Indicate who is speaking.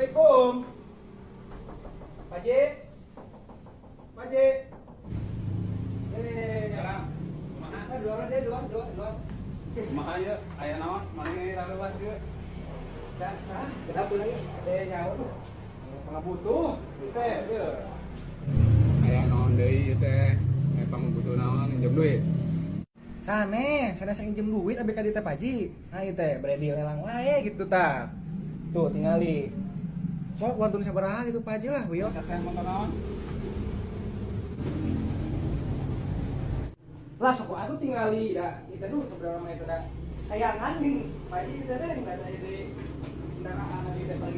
Speaker 1: Assalamualaikum. Pak Haji. Pak Haji. Eh,
Speaker 2: Sekarang, kumaha?
Speaker 1: Ah, dua orang deh, dua, dua, dua.
Speaker 2: Kumaha ieu? Aya naon? Maneh rareuwas ieu?
Speaker 1: Dasar, kenapa lagi? Ada yang nyawa tuh. Pangabutuh, teh, ieu.
Speaker 2: Aya naon deui ieu teh? Aya pangabutuh naon? Minjem duit.
Speaker 1: Sane, sana saya injem duit abi ka dieu teh, Pak Haji. Nah, ieu teh bade dilelang wae gitu tah. Tuh tingali. Sok wantun sabaraha gitu, Pak Haji lah, wieu.
Speaker 2: Eta teh motor naon?
Speaker 1: Lah sok atuh tingali da. Kita tuh seberapa mah eta da. Sayangan nih, Pak Haji kita teh enggak ada di kendaraan di teh.